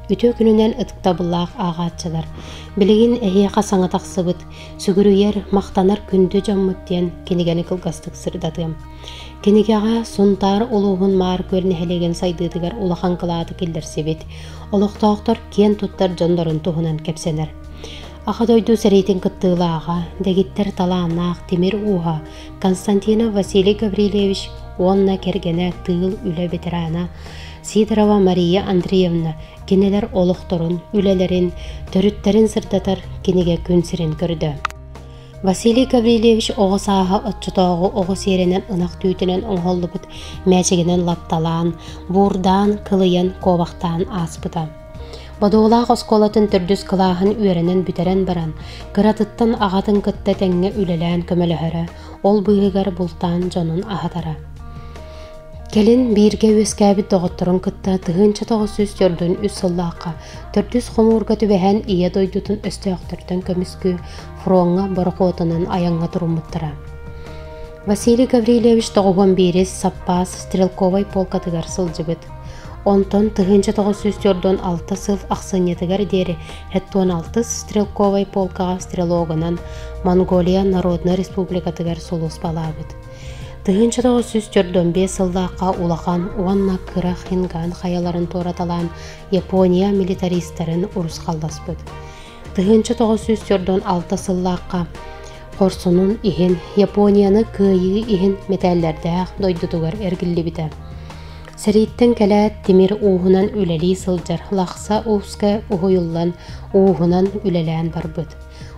Үтүө күнүнэн ытыктабыллаах ааҕааччылар! Билигин эһиэхэ саҥа тахсыбыт Сүгүрүйэр, махтанар күндү дьоммут диэн кинигэни кылгастык сырдатыам. Кинигэҕэ Сунтаар улууһун Маар Күөл нэһилиэгин сайдыытыгар улахан кылааты киллэрсибит, олохтоохтор киэн туттар дьоннорун туһунан кэпсэнэр. Аҕа дойду сэриитин кыттыылааҕа, дэгиттэр талааннаах тимир ууһа Константинов Василий Гаврильевич уонна кэргэнэ тыыл үлэ ветерана Сидорова Мария Андреевна кинилэр олохторун, үлэлэрин, төрүттэрин сырдатар кинигэ күн сирин көрдө. Василий Гаврильевич оҕо сааһа оччотооҕу оҕо сиэринэн ынах түүтүнэн оҥоһуллубут мээчигинэн лапталаан, буурдаан, кылыйан, куобахтаан ааспыта. Бодуолаах оскуолатын төрдүс кылааһын үөрэнэн бүтэрэн баран, кыратыттан аҕатын кытта тэҥҥэ үлэлээн көмөлөһөрө, ол быыһыгар бултаан дьонун аһатара. Кэлин бииргэ үөскээбит доҕотторун кытта 1943 сыллаахха төрдүс хомуурга түбэһэн Ийэ дойдутун өстөөхтөртөн көмүскүү фроҥҥа борохуотунан айаҥҥа туруммуттара. Василий Гаврильевич 91 саппаас стрелковай полкатыгар сылдьыбыт. Онтон 1946 сыл ахсынньытыгар диэри 76 стрелковай полкаҕа стрелогынан Монголия Народнай Республикатыгар сулууспалаабыт. 1945 сыллаахха улахан уонна кыра Хинган хайаларын туораталаан Япония милитаристарын урусхалласпыт. 1946 сыллаахха хорсунун иһин Японияны кыайыы иһин мэтээллэрдээх дойдутугар эргиллибитэ. Сэрииттэн кэлээт тимир ууһунан үлэлии сылдьар Лахса ууска уһуйуллан ууһунан үлэлээн барбыт.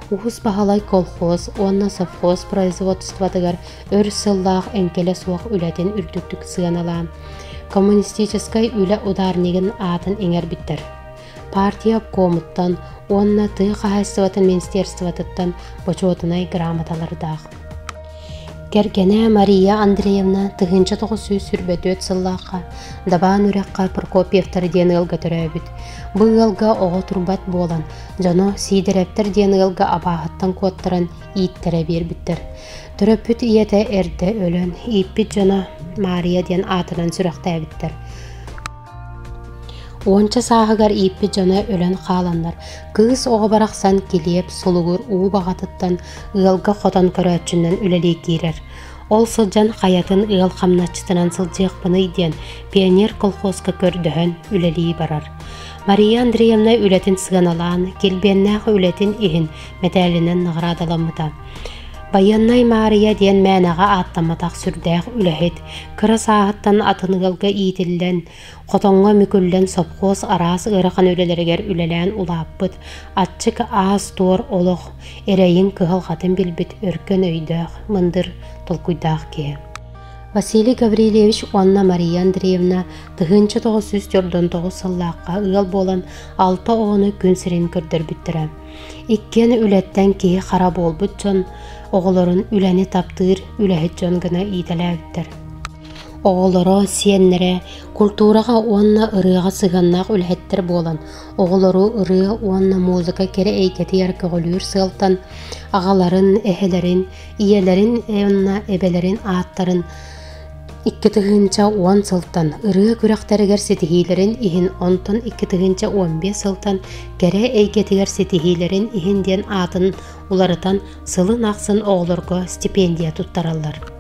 Уус Баһылай колхоз уонна совхоз производствотыгар өр сыллаах эҥкилэ суох үлэтин үрдүктүк сыаналаан, коммунистическай үлэ ударнигын аатын иҥэрбиттэр. Партия обкомуттан уонна тыа хаһаайыстыбатын министерствотыттан бочуотунай грамоталардаах. Кэргэнэ Мария Андреевна 1924 сыллаахха Дабаан үрэххэ Прокопьевтар диэн ыалга төрөөбүт. Бу ыалга оҕо турбат буолан, дьоно Сиидэрэптэр диэн ыалга абааһыттан куоттаран ииттэрэ биэрбиттэр. Төрөппүт ийэтэ эрдэ өлөн, ииппит дьоно Маарыйа диэн аатынан сүрэхтээбиттэр. Уонча сааһыгар ииппит дьоно өлөн хааланнар, кыыс оҕо барахсан килиэп, сулугур уу баҕатыттан ыалга хотон көрөөччүнэн үлэлии киирэр. Ол сылдьан хайатын ыал хамначчытынан сылдьыахпыный диэн пионер колхозка көрдөһөн үлэлии барар. Мария Андреевна үлэтин сыаналаан, килбиэннээх үлэтин иһин мэтээлинэн наҕараадаламмыта. Байыаннай Маарыйа диэн мээнэҕэ ааттамматах сүрдээх үлэһит, кыра сааһыттан атын ыалга иитиллэн, хотоҥҥо мүкүллэн сопхуос араас ыарахан үлэлэригэр үлэлээн улааппыт, аччык аас-туор олох эрэйин кыһалҕатын билбит өркөн өйдөөх, мындыр толкуйдаах киһи. Василий Гаврильевич уонна Мария Андреевна 1949 сыллаахха ыал буолан алта оҕону күн сирин көрдөрбүттэрэ. Иккиэн үлэттэн киһи хара буолбут дьон оҕолорун үлэни таптыыр үлэһит дьон гына иитэлээбиттэр. Оҕолоро, сиэннэрэ культураҕа уонна ырыаҕа сыһыаннаах үлэһиттэр буолан, оҕолору ырыа уонна музыка кэрэ эйгэтигэр көҕүлүүр сыалтан аҕаларын, эһэлэрин, ийэлэрин уонна эбэлэрин ааттарын 2010 сылтан ырыа күрэхтэригэр ситиһиилэрин иһин, онтон 2015 сылтан кэрэ эйгэтигэр ситиһиилэрин иһин диэн аатын уларытан сылын ахсын оҕолорго стипендия туттараллар.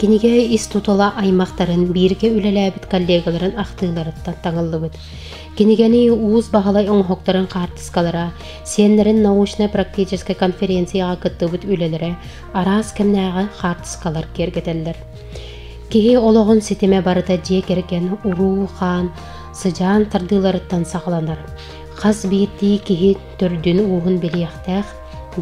Кинигэ ис тутула аймахтарын, бииргэ үлэлээбит коллегаларын ахтыыларыттан таҥыллыбыт. Кинигэни Уус Баһылай оҥоһуктарын хаартыскалара, сиэннэрин научнай-практическай конференцияҕа кыттыбыт үлэлэрэ, араас кэмнээҕи хаартыскалар киэргэтэллэр. Киһи олоҕун ситимэ барыта дьиэ кэргэн, уруу-хаан, сыдьаан тардыыларыттан саҕаланар. Хас биирдии киһи төрдүн-ууһун билиэхтээх,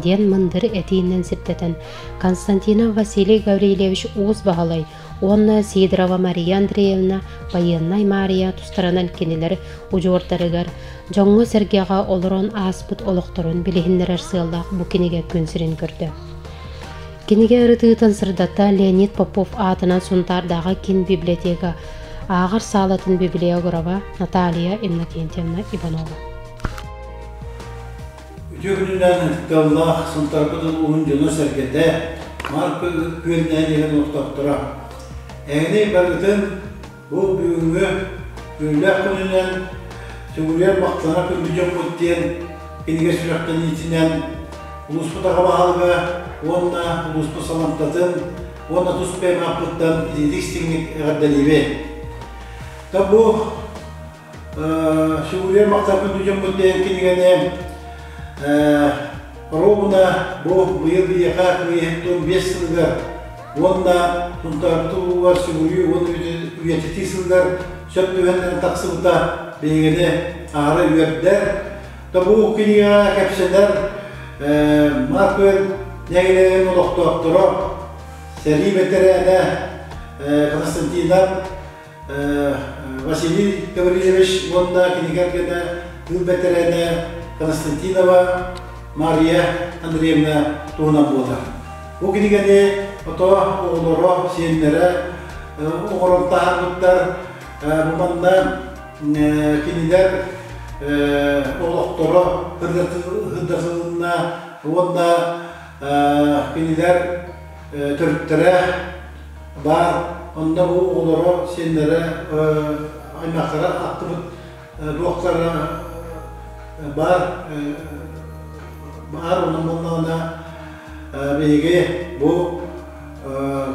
диэн мындыр этиинэн сирдэтэн Константинов Василий Гаврильевич Уус Баһылай уонна Сидорова Мария Андреевна Байыаннай Маарыйа тустарынан кинилэр удьуордарыгар, дьоҥҥо-сэргэҕэ олорон ааспыт олохторун билиһиннэрэр сыаллаах бу кинигэ күн сирин көрдө. Кинигэ ырытыытын сырдатта Леонид Попов аатынан Сунтаардааҕы киин библиотека ааҕар саалатын библиографа Наталья Иннокентьевна Иванова. Үтүө күнүнэн ытыктабыллаах Сунтаарбыт улууһун дьоно-сэргэтэ, Маар Күөл нэһилиэгин олохтоохторо! Эһигини барытын бу бүгүҥҥү үөрүүлээх күнүнэн, Сүгүрүйэр махтанар күндү дьоммут диэн кинигэ сүрэхтэниитинэн улууспут аҕа баһылыга уонна улууспут саламтатын уонна тус бэйэм ааппыттан итиитик истиҥник эҕэрдэлиибин. Та бу Сүгүрүйэр махтанар күндү дьоммут диэн кинигэни Ровно бу быйыл биһиэхэ Кыайыһыттан 5 сылыгар уонна Сунтаарбыт улууһугар сүгүрүйүү уонна үйэтитии сылыгар сөп түбэһиннэрэн тахсыбыта биһигини аһара үөрдэр. Да бу кинигэҕэ кэпсэнэр Марквель нэһилиэгин олохтоохторо, сэрии бэтэрээнэ Константинов Василий Гаврильевич уонна кини кэргэнэ тыыл бэтэрээнэ Константинова Мария Андреевна туһунан буолар. Бу кинигэни ото оҕолоро, сиэннэрэ оҥорон таһаарбыттар. Бу манна кинилэр олохторо сырдатылынна уонна кинилэр төрүттэрэ баар. Онно бу оҕолоро, сиэннэрэ, аймахтара ахтыбыт туохтара баар баар онон буоллаҕына биһиги бу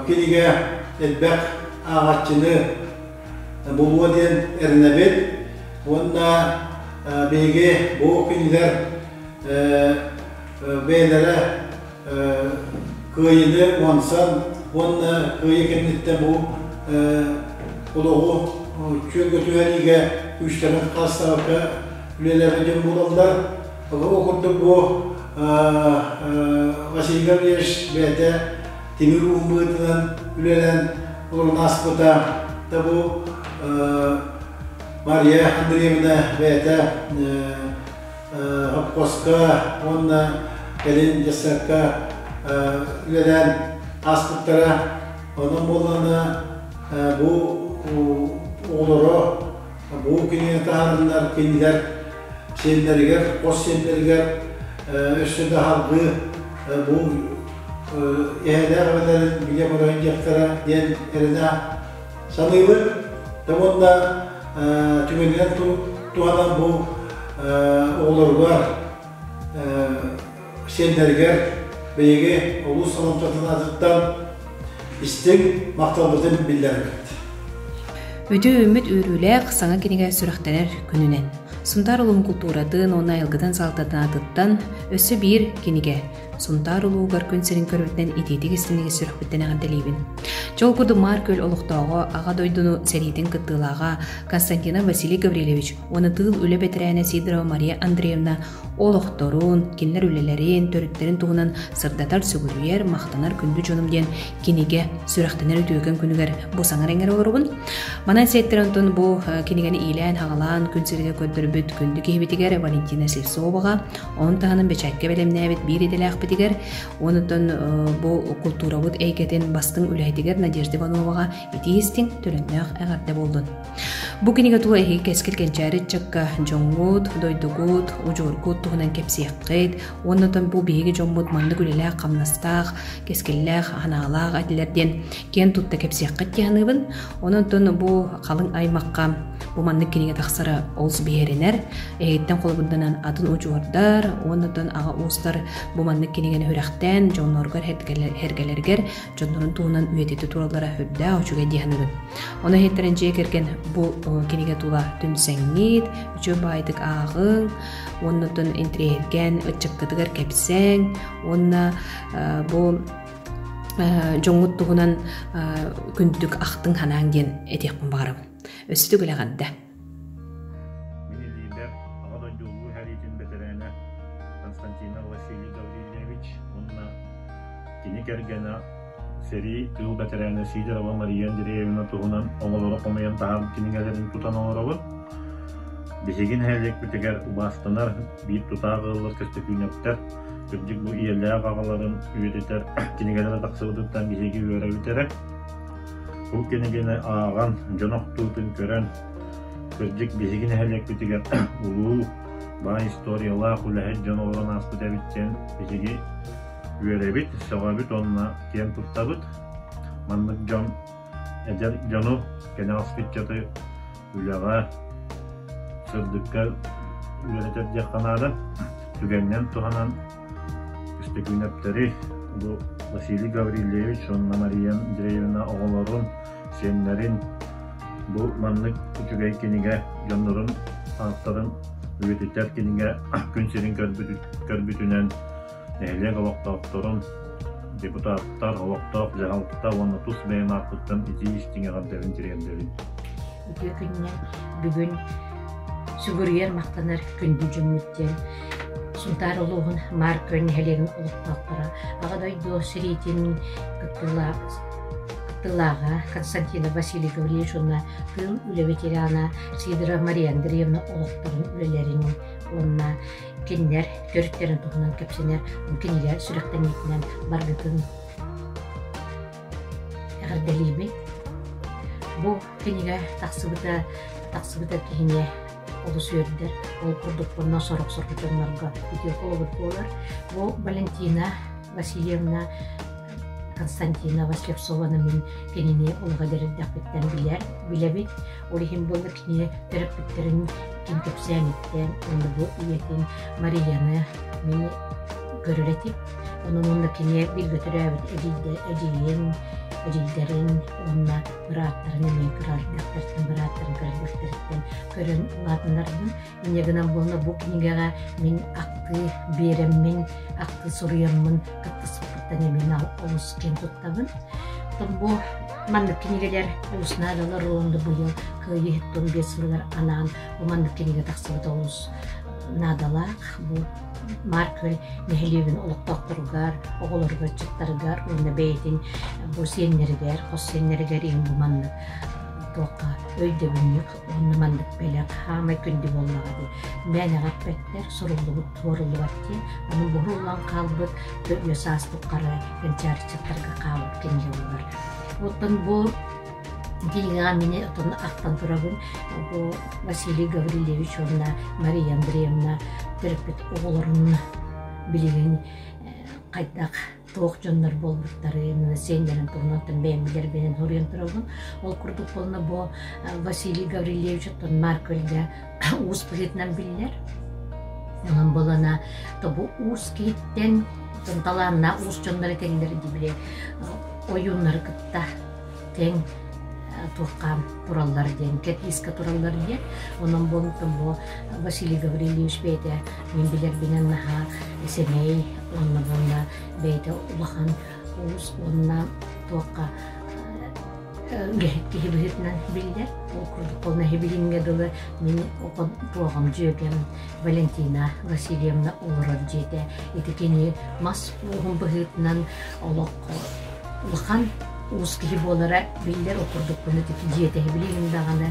кинигэ элбэх ааҕааччыны булуо диэн эрэнэбит уонна биһиги бу кинилэр бэйэлэрэ кыайыыны уһансан уонна кыайыы кэнниттэн бу олоҕу чөлгө түһэриигэ күүстэрин хаалсыбакка үлэлээбит дьон буолаллар. Ол курдук бу Василий Гаврильевич бэйэтэ тимир ууһун быһыытынан үлэлээн олорон ааспыта. Да бу Мария Андреевна бэйэтэ Хопкуоска уонна кэлин детсадка үлэлээн ааспыттара. Онон буоллаҕына бу оҕолоро бу кинигэ таһаарыннар кинилэр сиэннэригэр, хос сиэннэригэр өссө да салгыы бу эһэлээх эбэлэрин билэ көрөн диэхтэрэ диэн эрэнэ саныыбын. Уонна түгэнинэн туһанан бу оҕолоругар, сиэннэригэр биһиги улуус саламтатын аатыттан истиҥ махталбытын биллэрэбит. Үтүө үүммүт үөрүүлээх саҥа кинигэ сүрэхтэнэр күнүнэн. Сунтаар улууһун култууратын уонна айылгытын салалтатын аатыттан өссө биир кинигэ Сунтаар улууһугар күн сирин көрбүтүнэн итиитик истиҥник сүрэхпиттэн эҕэрдэлиибин. Дьол курдук Маар Күөл олохтооҕо, Аҕа дойдуну сэриитин кыттыылааҕа Константинов Василий Гаврильевич уонна тыыл үлэ бэтэрээнэ Сидорова Мария Андреевна олохторун, кинилэр үлэлэрин, төрүттэрин туһунан сырдатар, сүгүрүйэр, махтанар күндү дьонум диэн кинигэ сүрэхтэнэр үтүөкэн күнүгэр бу саҥара иҥэрэ олоробун. Манан сиэттэрэн онтон бу кинигэни иилээн-хаҕалаан күн сиригэр көрдөрбүт күндү киһибитигэр Валентина Слепцоваҕа Ону таһынан бэчээккэ бэлэмнээбит биир идэлээхпитигэр, онтон бу култуурабыт эйгэтин бастыҥ үлэһитигэр Надежда Ивановаҕа итии истиҥ, төлөннөөх эҕэрдэ буоллун. Бу кинигэ тула эһиги кэскил кэнчээри ыччакка дьоҥҥут, дойдугут, удьуоргут туһунан кэпсиэххит, уонна бу биһиги дьоммут маннык үлэлээх-хамнастаах, кэскиллээх, санаалаах этилэр диэн киэн тутта кэпсиэххит дии саныыбын. Онон бу халыҥ аймахха бу маннык кинигэ тахсара олус биһирэнэр. Эһигиттэн холобурданан атын удьуордар уонна аҕа уустар бу маннык кинигэни сүрэхтээн дьонноругар эргэлэригэр дьоннорун туһунан үйэтитэ тураллара үрдээх үчүгэй дии саныыбын. Ону иһиттэрин дьиэ кэргэн бу кинигэ тула түмсэҥҥит, үчүгэй баайдык ааҕыҥ, уонна интириэһиргээн ыччаккытыгар кэпсээҥ уонна бу дьоҥҥут туһунан күндүтүк ахтыҥ-санааҥ диэн этиэхпин баҕарабын. Өссө төгүл эҕэрдэ! Мин илиибэр Аҕа дойду Улуу сэриитин бэтэрээнэ Константинов Василий Гаврильевич уонна кини кэргэнэ сэрии тыыл бэтэрээнэ Сидорова Мария Андреевна туһунан оҕолоро хомуйан таһаарбыт кинигэлэрин тутан олоробут. Биһиги нэһилиэкпитигэр убаастанар биир тутаах ыаллар Көстөкүүнэптэр Кырдьык бу ийэлээх аҕаларын үйэтитэр кинигэлэрэ тахсыбытыттан биһиги үөрэбит эрэ. Бу кинигэни ааҕан, дьон охтуутун көрөн, кырдьык биһиги нэһилиэкпитигэр улуу, баай историялаах үлэһит дьон олорон ааспыт эбит диэн биһиги үөрэбит, сөҕөбүт уонна киэн туттабыт. Маннык дьон эдэр дьону, кэнэҕэс ыччаты үлэҕэ, сырдыкка үөрэтэр диэххэ наада. Түгэнинэн туһанан Көстөкүүнэптэри бу Василий Гаврильевич уонна Мария Андреевна оҕолорун, сиэннэрин бу маннык үчүгэй кинигэ дьоннорун ааттарын үйэтитэр кинигэ күн сирин көрбүтүнэн нэһилиэк олохтоохторун, депутаттар, олохтоох дьаһалта уонна тус бэйэм ааппыттан итии истиҥ эҕэрдэбин тириэрдэбин. Үтүө күнүнэн бүгүн сүгүрүйэр махтанар күндү дьоммут диэн Сунтаар улууһун Маар Күөл нэһилиэгин олохтоохторо Аҕа дойду сэриитин кыттыылааҕа Константинов Василий Гаврильевич уонна тыыл үлэ ветерана Сидорова Мария Андреевна олохторун үлэлэрин уонна кинилэр төрүттэрин туһунан кэпсэнэр кинигэ сүрэхтэниитинэн баргытын эҕэрдэлиибин. Бу кинигэ тахсыбыта тахсыбыта киһини олус үөрдэр. Ол курдук онно сорох-сорох дьоннорго үтүө холобур буолар. Бу Валентина Васильевна Константинова Слепцованы мин кинини олох эдэр эрдэхпиттэн билэр, билэбит. Ол иһин буолла кини төрөппүттэрин ким кэпсээниттэн уонна бу ийэтин Марияны мин көрөр этим. Онон уонна кини бииргэ төрөөбүт эдьиийин, эдьиийдэрин уонна бырааттарын эмиэ кыра бырааттарын кыра көрөн улаатыннардым. Инньэ гынан буолла бу кинигэҕэ мин ахтыы биэрэммин, ахтыы суруйаммын кыттыспыттан эмиэ олус киэн туттабын. Бу маннык кинигэлэр олус наадалар уонна быйыл Кыайыы 75 сылыгар анаан бу маннык кинигэ тахсыбыта олус наадалаах. Бу Маркөл нэһилиэгин олохтоохторугар, оҕолоругар, ыччаттарыгар уонна бэйэтин бу сиэннэригэр, хос сиэннэригэр иһин бу маннык туохха өйдөбүнньүк уонна маннык бэлэх хаамай күндү буоллаҕа дии. Мээнэҕэ эппэттэр, суруллубут туоруллубат диэн. Ону буһуллан хаалбыт өйө саас тухары кэнчээриччэттэргэ хаалбыт кинигэ буолар. Оттон бу кинигэҕэ мини отон ахтан турабын. Бу Василий Гаврильевич уонна Мария Андреевна төрөппүт оҕолорун билигин хайдах туох дьоннор буолбуттарын, сиэннэрин туһунан бэйэм билэрбинэн суруйан турабын. Ол курдук буолна бу Василий Гаврильевич оттон Маркөлгэ уус быһыытынан биллэр. Онон буолана то бу уус киһиттэн талааннаах уус дьоннор этэллэр дии ойууннары кытта тэҥ туохха тураллар диэн, кэтиискэ тураллар диэн. Онон буолуттан бу Василий Гаврильевич бэйэтэ мин билэрбинэн наһаа сэмэй уонна буолла бэйэтэ улахан уус уонна туохха үлэһит киһи быһыытынан биллэр. Ол курдук ол нэһи билиҥҥэ дылы мин туоҕум дьүөгэм Валентина Васильевна олорор дьиэтэ. Ити кини мас ууһун быһыытынан олох улахан уус киһи буолара биллэр. Ол курдук дьиэтэ билигин даҕаны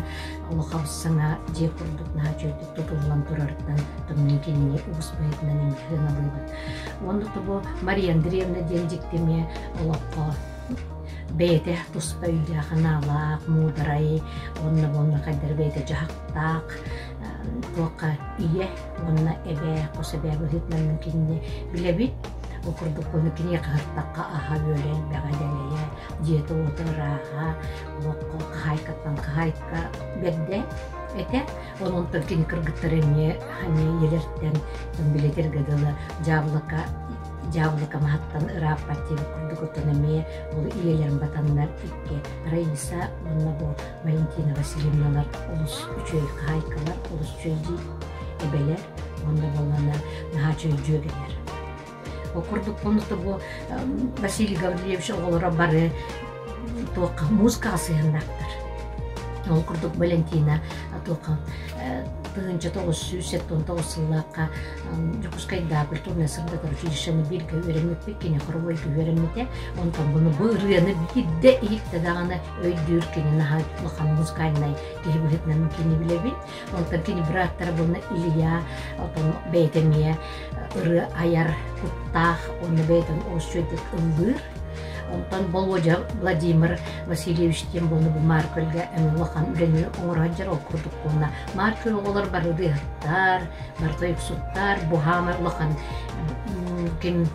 олох саҥа дьиэ курдук наһаа үчүгэйдик тутуллан турарыттан тымныы кинини уус быһыытынан эмиэ сыаналыыбын. Уонна бу Мария Андреевна диэн дьикти эмиэ олоххо бэйэтэ туспа өйдөөх-санаалаах, муударай уонна уонна хайдары бэйэтэ дьаһахтаах туохха ийэ уонна эбээ, хос эбээ быһыытынан кинини билэбит. Ол курдук ону киниэхэ ыһыктахха аһа үөлэ элбэҕэ дэлэйэ, дьиэтэ-уота ырааһа, олоххо хаһаайкаттан хаһаайка бэрдэ этэ. Онон кини кыргыттар эмиэ эмиэ ийэлэртэн билэтэргэ дылы дьаабылака дьаабылака маһыттан ырааппат диэбит курдук оттон эмиэ ол ийэлэрин батаннар икки Раиса уонна бу Валентина Васильевналар олус үчүгэй хаһаайкалар, олус үчүгэй эбэлэр уонна буоллана наһаа үчүгэй дьүөгэлэр. Ол курдук онно бу Василий Гаврильевич оҕолоро бары туохха музыкаҕа сыһыаннаахтар. Ол курдук Валентина туохха 1979 сыллаахха Дьокуускайдаа культурнай сырдатар училищены бииргэ үөрэммиппит, кини хоровойга үөрэммитэ. Онтон буну бу ырыаны биирдэ иһиттэ даҕаны өйдүүр кини наһаа улахан музыкальнай киһи быһыытынан кини билэбин. Онтон кини бырааттара буолна Илья, отон бэйэтэ эмиэ ырыа айар куттаах, уонна бэйэтин олус үчүгэйдик ыллыыр. Онтон Болуодьа Владимир Васильевич диэн буолна бу Маркөлгө эмиэ улахан үлэни оҥоро сылдьар ол курдук буолна. Маркөл оҕолор бары ырыаһыттар, бары тойуксуттар, бу хаамай улахан ким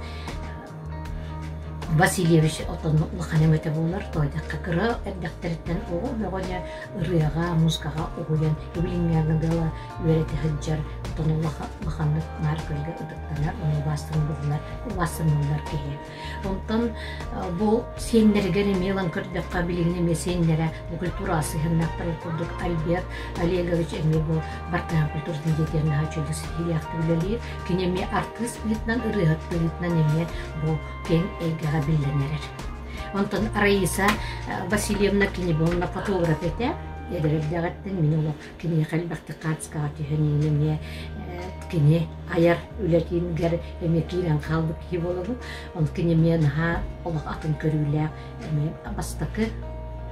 Васильевич отон улахан өҥөтө буолар, тоойдоххо кыра эрдэхтэриттэн оҕо бөҕөнү ырыаҕа, музыкаҕа уһуйан, билиҥҥээҥҥэ дылы үөрэтэ сылдьар, отон улаханнык наар көлгө ытыктанар, ону убаастаныллар, убаастаныллар киһи. Онтон бу сиэннэригэр эмиэ ылан көрдөххө, билигин эмиэ сиэннэрэ бу культураҕа сыһыаннаахтар курдук Альберт Олегович эмиэ бу Бартыһаан культуратын дьиэтигэр наһаа үчүгэйдик ситиһиилээхтик үлэлиир. Кини эмиэ артыыс быһыытынан, ырыаһыт быһыытынан эмиэ бу киэҥ эйгэҕэ биллэн эрэр. Онтон Раиса Васильевна кини буолла фотограф этэ. Эдэр эрдэҕиттэн мин олох киниэхэ элбэхтик хаартыскаҕа түһэн эмиэ кини айар үлэтигэр эмиэ киирэн хаалбыт киһи буолабын. Онон кини эмиэ наһаа олох атын көрүүлээх эмиэ бастакы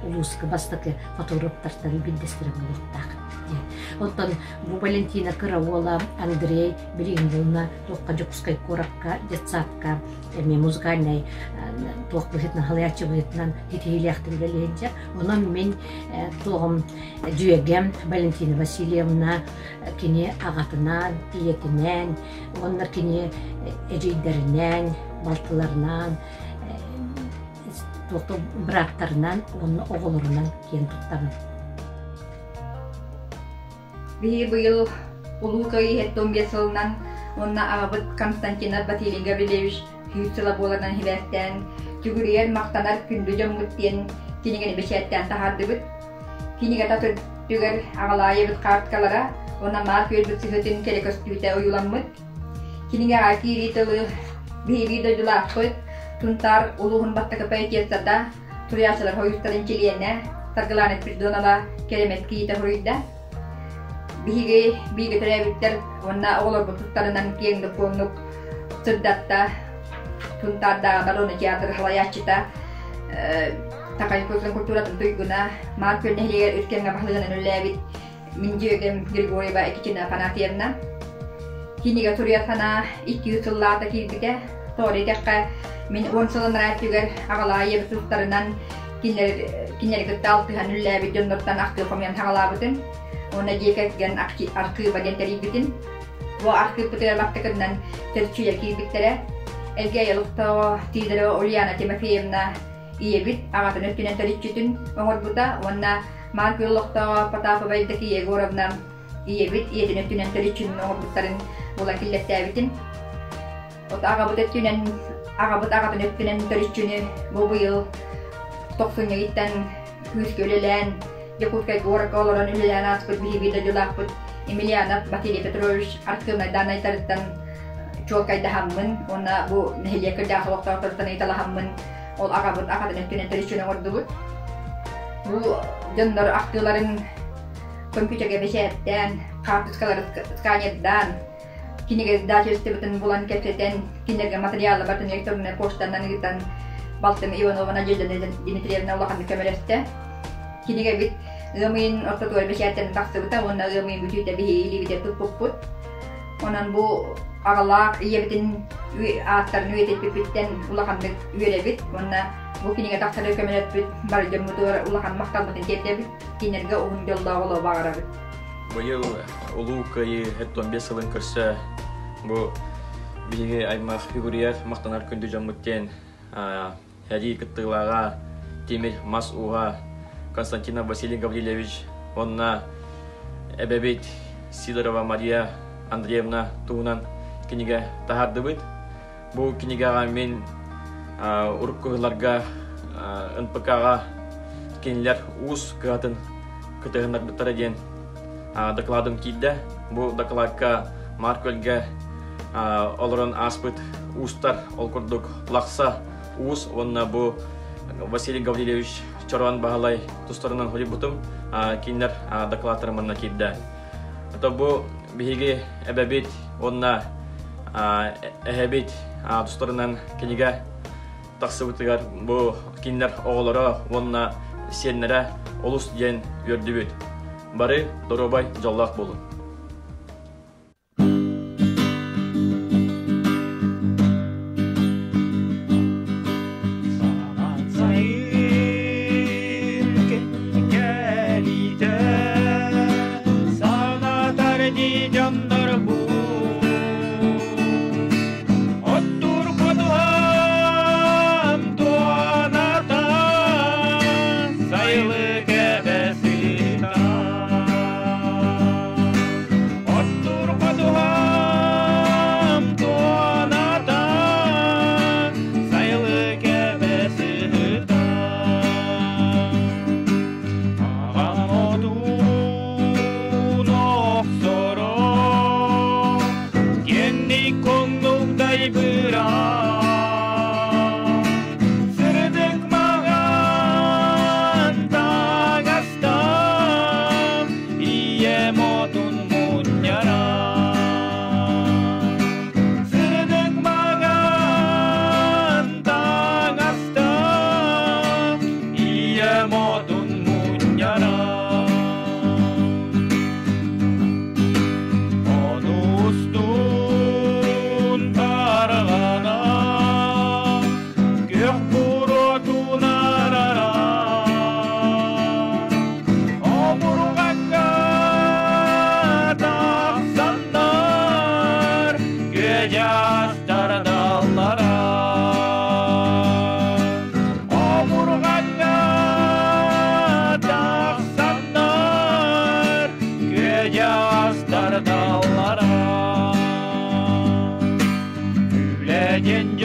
улууска бастакы фотографтартан биирдэстэрэ буолуохтаах диэн. Онтон бу Валентина кыра уола Андрей билигин булна туохха Дьокуускай куоракка детсадка эмиэ музыкальнай туох быһыытынан халыйааччы быһыытынан ситиһиилээхтик үлэлиһинчэ. Онон мин туоҕум дьүөгэм Валентина Васильевна кини аҕатынаан, ийэтинээн уонна кини эдьиийдэринээн, балтыларынаан туохта бырааттарынан уонна оҕолорунан киэн туттабын. Биһиги быйыл Улуу Кыайыы 75 сылынан уонна аҕабыт Константинов Василий Гаврильевич сүүс сыла буоларынан сибээстээн Түгүрүйэр махтанар күндү дьоммут диэн кинигэни бэчээттээн таһаардыбыт. Кинигэ тас өттүгэр аҕалаайыбыт карточкалара уонна маар күөлбүт сыһыытын кэрэ көстүүтэ ойууламмыт. Кинигэҕэ киирии тылы биһиги дойдулаахпыт Сунтаар улууһун бастакы поэтессата, суруйааччылар сойуустарын чилиэнэ Саргылаана Спиридонова Кэрэмэс кийиитэ суруйда. Биһиги бииргэ төрөөбүттэр уонна оҕолорбут тустарынан киэҥник-куоҥнук сырдатта Сунтаардааҕы народнай театр салайааччыта Саха Якутскай культуратын туйгуна Маар Күөл нэһилиэгэр үс кэмҥэ баһылыгынан үлэлээбит Мин дьүөгэм Григорьева Екатерина Афанасьевна. Кинигэ суруйар санаа 200 сыллаата киирбитэ. Тоҕо диэтэххэ, мин 10 сыл анараа өттүгэр аҕалаайы тустарынан кинилэри кытта алтыһан үлэлээбит дьоннортон ахтыы хомуйан саҕалаабытым. Уонна дьиэ кэргэн архыыба диэн тэрийбитим. Бу архыыппытыгар бастакытынан төрүччүлэр киирбиттэрэ. Элгээйи олохтооҕо Сидорова Ульяна Тимофеевна ийэбит аҕатын өттүнэн төрүччүтүн оҥорбута уонна Маар Күөл олохтооҕо Потапова Евдокия Егоровна ийэбит ийэтин өттүнэн төрүччүнүн оҥорбуттарын булан киллэртээбитим. От аҕабыт өттүнэн аҕабыт аҕатын өттүнэн төрүччүнү бу быйыл тохсунньу ыйтан күүскэ үлэлээн Дьокуускай куоракка олорон үлэлээн ааспыт биһиги дойдулаахпыт Емельянов Василий Петрович архыыбынай дааннайдарыттан чуолкайдаһаммын уонна бу нэһилиэк кырдьаҕас олохтоохторуттан ыйыталаһаммын ол аҕабыт аҕатын өттүнэн төрүччүнү оҥордубут. Бу дьоннор ахтыыларын компьютерга бэчээттээн, хаартыскалары сканердаан, кинигэ издательствотын булан кэпсэтэн, кинилэргэ материалы барытын электроннай почтанан ыытан, балтым Иванова Надежда Дмитриевна улаханнык көмөлөстө. Кинигэбит ыам ыйын ортотугар бэчээттэнэн тахсыбыта уонна ыам ыйын бүтүүтэ биһиги илиибитигэр туппуппут. Онон бу аҕалаах ийэбитин ааттарын үйэтиппиппиттэн улаханнык үөрэбит уонна бу кинигэ тахсарыгар көмөлөппүт бары дьоммутугар улахан махталбытын тиэрдэбит, кинилэргэ уһун дьоллоох олоҕу баҕарабыт. Быйыл Улуу Кыайыы 75 сылын көрсө бу биһиги аймах үгүрүйэр махтанар күндү дьоммут диэн сэрии кыттыылааҕа тимир мас ууһа Константинов Василий Гаврильевич уонна эбэбит Сидорова Мария Андреевна туһунан кинигэ таһаардыбыт. Бу кинигэҕэ мин урукку сылларга НПК-ҕа кинилэр уус кыһатын кытыһыннарбыттара диэн докладым киирдэ. Бу докладка Маар Күөлгэ олорон ааспыт уустар, ол курдук Лахса уус уонна бу Василий Гаврильевич Чороон Баһылай тустарынан суруйбутум. Кинилэр докладтара манна киирдэ. Ото бу биһиги эбэбит уонна эһэбит тустарынан кинигэ тахсыбытыгар бу кинилэр оҕолоро уонна сиэннэрэ олус диэн үөрдүбүт. Бары доруобай, дьоллоох буолун. Оттуур ходуһам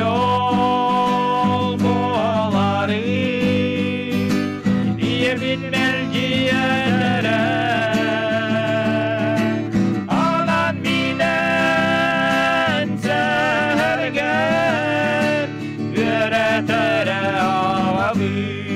Дьол буолары ийэбит мэлдьиэтэрэ анан минэн сэһэргэн үөрэтэрэ аҕабыт.